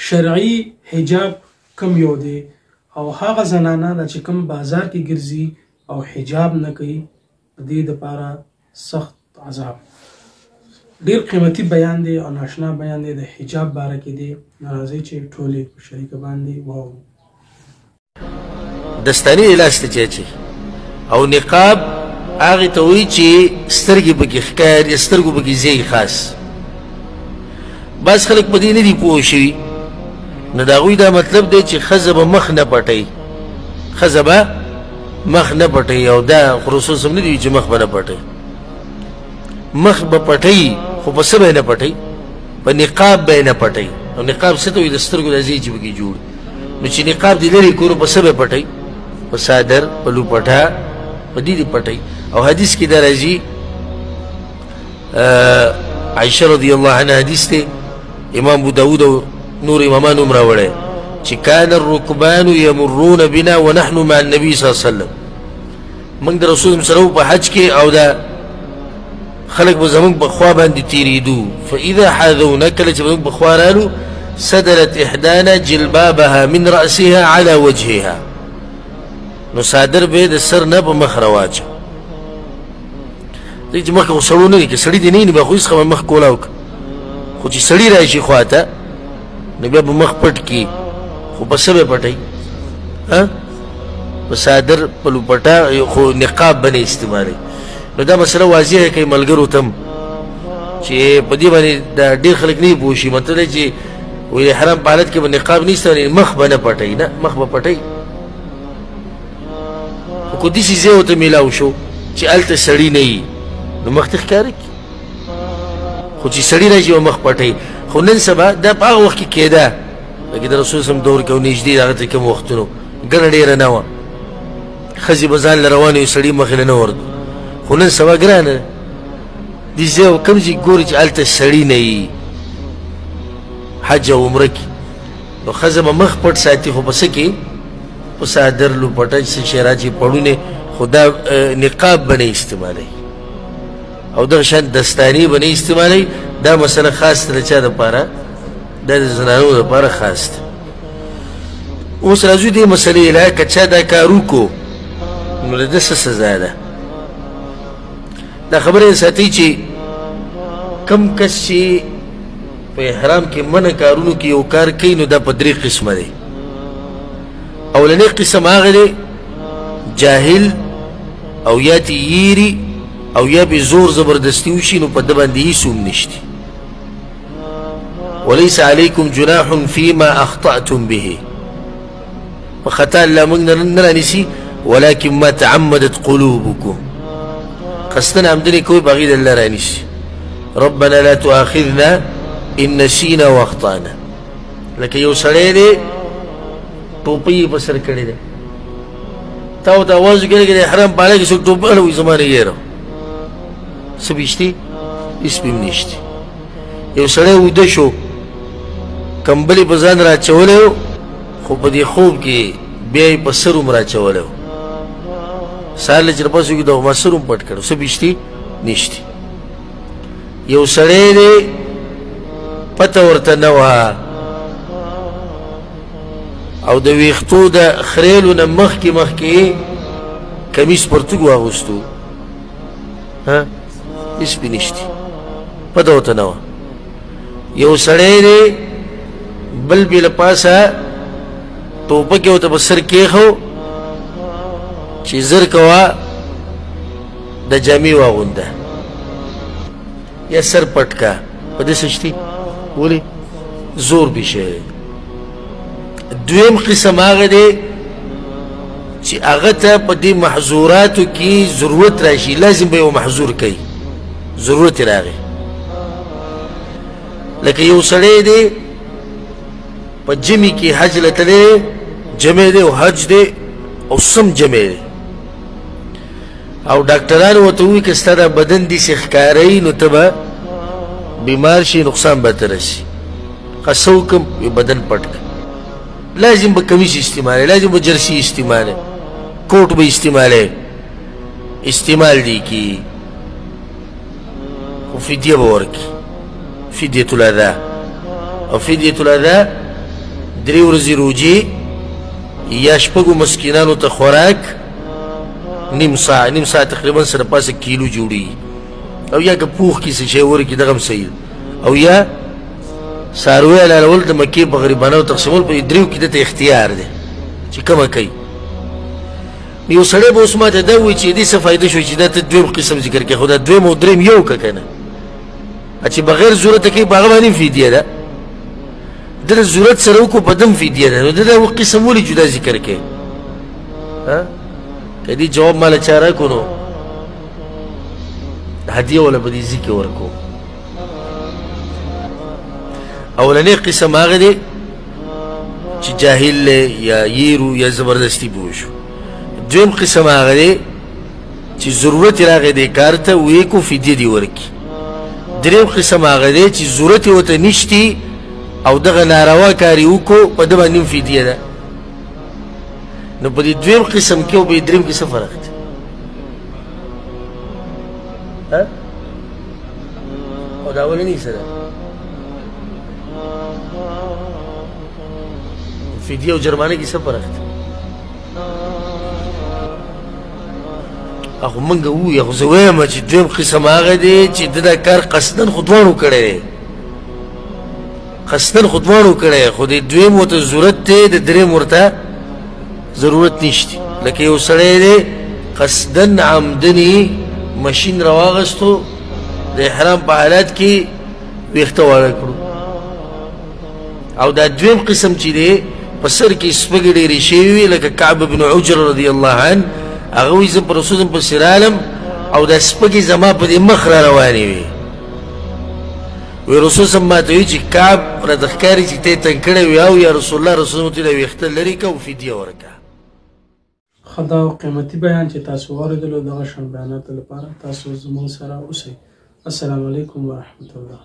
شرعي حجاب کوم یو دی او هغه زنانه دا چې کوم بازار کې ګرځي او حجاب نه کوي، د دې دپاره سخت عذاب. ډیر قیمتي بیان دی او ناشنا بیان دی د حجاب باره کې دی. نو راځئ چې ټولې په شریکه باندې واورو. دستانې یې لاس ته چې او نقاب هغې ته وایي چې سترګې پکې ښکاري، سترګو پکې ځای خاص. بعض خلک په دې نه دي پوه شوي، نو د هغوی دا مطلب دی چې ښځه به مخ نه پټوي، ښځه به مخ نه پټوي. او دا خو رسول صاحب نه دي چې مخ به نه پټوي، مخ به پټوي خو په څه به یې نه پټوي؟ په نقاب به یې نه پټوي. او نقاب څه ته وایي؟ د سترګو د ځای چې پکې جوړ. نو چې نقاب دې لرې کړو په څه به یې پټوي؟ په څادر، په لوپټه، په دې دې پټوي. او حدیث کې دا راځي، عائشه رضی الله عنها حدیث دی، امام ابو داود او نور امامان هم راوړی چې کان الرکبان یمرون بنا ونحن مع النبي صلی الله علیه وسلم. موږ د رسول سره په حج کې او دا خلک به زموږ په خوا باندې تېرېدو. فاذا حاذونا، کله چې زموږ په خوا رالو، سدلت احدانا جلبابها من رأسها على وجهها، نو څادر به یې د سر نه په مخ راواچو. دې چې مخکې خو سړو نه دي، که سړي دې نه وي نو بیا خو هېڅ خبره مخ کولاو کړه، خو چې سړي راشي خواته نو بیا به مخ پټ کړي. خو په څه به یې پټوي؟ په څادر، په لوپټه، خو نقاب به نه استعمالوي. نو دا مسله واضحه کوي ملګرو ته هم چې په دې باندې دا ډېر خلک نه پوه شي. مطلب دی چې وایي احرام په حالت کې به نقاب نه استعمالوي، مخ به نه پټوي. نه، مخ به پټوي، خو که داسې ځای ورته میلاو شو چې هلته سړي نه وي نو مخ دې ښکاره کړي، خو چې سړي راشي به مخ پټوي. خو نن سبا دا په هغه وخت کې کېده، لکه د رسول سم دور کې او نږدې د هغه ته کوم وختونو ګڼه ډېره نه وه، ښځې به ځان له روانې وي، سړي مخې له نه ورتلو. خو نن سبا ګرانه ده، دې ځای او کوم ځای ګوري چې هلته سړي نه وي حج او عمره کې، نو ښځه به مخ پټ ساتي، خو په څه کې؟ په څادر، لوپټه، چې څه شی راچي پړونی، خو دا نقاب به نه استعمالوي او دغه شان دستانې به نه استعمالوي. دا مسله خاص ده د چا دپاره؟ دا د زنانو دپاره خاص ده. اوس راځو دې مسلې له، که چا دا کار وکړو نو د ده څه سزا ده؟ دا خبره یې ساتي چې کم کس چې په احرام کې منع کارونو کې یو کار کوي نو دا په درې قسمه دی. اولنی قسم هغه دی جاهل او یا تې یېري او یا پې زور زبردستي وشي نو په ده باندې هېڅ هم نشته. وليس عليكم جناح فيما أخطأتم به، په خطا الله موږ نه رانیسي، ولكن ما تعمدت قلوبكم، قصداً عمدنې کوي په هغې د الله رانیسي. ربنا لا تؤاخذنا إن نسينا وأخطأنا. لکه یو سړی دی ټوپۍ یې په سر کړې ده، تا ورته اواز وکړ لکه د احرام په حالت کې څوک ټوپۍ اړوي، زما نه یې څه پې شتي؟ هېڅ پې هم نشتي. یو سړی ویده شو، کمبلې په ځان راچولی و، خو په دې خوب کې بیا یې په سر هم راچولی و. سهار له چې راپاڅېږو دا خو ما سر هم پټ کړو، څه پې شتي؟ نشتي. یو سړی دی پته ورته نه وه او د ویښتو د خریلو نه مخکې مخکې کمیس پرتوګ واغوستو، هېڅ پې نشتي، پته ورته نه وه. یو سړی دی بل بې له پاسه ټوپک یې ورته په سر کېښو چې زر کوه د جامې واغونده یا سر پټ کا، په دې څه شتي؟ ولې زور پې شوی دی. دویم قسم هغه دی چې هغه ته په دې محظوراتو کې ضرورت راشي، لازم به یو محظور کوي، ضرورت یې راغی. لکه یو سړی دی په جمع کې حج له تللی دی، جمع دی او حج دی او سم جمع دی، او ډاکټرانو ورته ووایي که ستا دا بدن داسې ښکاروي نو ته به بیمار شي، نقصان به ته رسي. ښه څه وکړم؟ یو بدن پټ کړه. لازم به کمیس استعمالوي، لازم به جرسي استعمالوي، کوټ به استعمالوي، استعمال دی کی، خو فدیه به ورکړي، فدیة الاذی. او فدیة الاذی درې ورځې روژې یا شپږو مسکینانو ته خوراک، نیم ساعت، نیم ساعت تقریبا سره پاسه کیلو جوړېږي، او یا که پوخ کې څه شی ورکړي دغه هم صحیح، او یا څاروی حلالول د مکې په غریبانو تقسیمول، په دې دریو کې ده ته اختیار دی چې کومه کوي. یو سړی به اوس ماته دا ووایي چې دې څه فایده شوه چې دا ته دویم قسم ذکر کوې، خو دا دویم او دریم یو که که نه، چې بغیر ضرورته کوي په هغه باندې فدیه ده، ده د ضرورت سره وکړو په دم فدیه ده، نو ده دا قسم ولې جدا ذکر کوي؟ که دې جواب ماله چا راکړو نو هدیه وله په دې ځي کې ورکوم. اولنی قسم هغه دی چې جاهل دی یا یېرو یا زبردستي پوه شو. دویم قسم هغه دی چې ضرورت یې راغی دې کار ته، ویې کو فدیه دې ورکړي. دریم قسم هغه دی چې ضرورت یې ورته نشتي او دغه ناروا کار یې وکړو، په ده باندې هم فدیه ده. نو په دې دویم قسم کې او په دې دریم کې څه فرق دی؟ او دا اولنی څه ده؟ فدیه او جرمانه کې څه فرق دی؟ خو موږ ووایو، خو زه وایم چې دویم قسم هغه دی چې ده دا کار قصداً خو دواړو کړی دی، قصداً خو دواړو کړی، خو د دویم ورته ضرورت دی، د دریم ورته ضرورت نشته. لکه یو سړی دی قصداً عمدني ماشین راواغستو، د احرام په حالت کې ویښته واړه کړو. او دا دویم قسم چې دی په سر کې سپږې ډېرې شوې وي، لکه کعب بن عجر رضی الله عنه، هغه وایي زه پر رسول پسې رالم او دا سپږې زما په دې مخ را روانې وې. وی رسول صاحب ماته وایي چې کعب راته ښکاري چې ته یې تنګ کړی وي، او یا رسول الله، رسول ورته دا ویښته لرې کړه او فدیه ورکړه. ښه دا قیمتي بیان چې تاسو واورېدلو، دغه شان بیاناتو لپاره تاسو زموږ سره اوسئ. السلام علیکم ورحمت الله.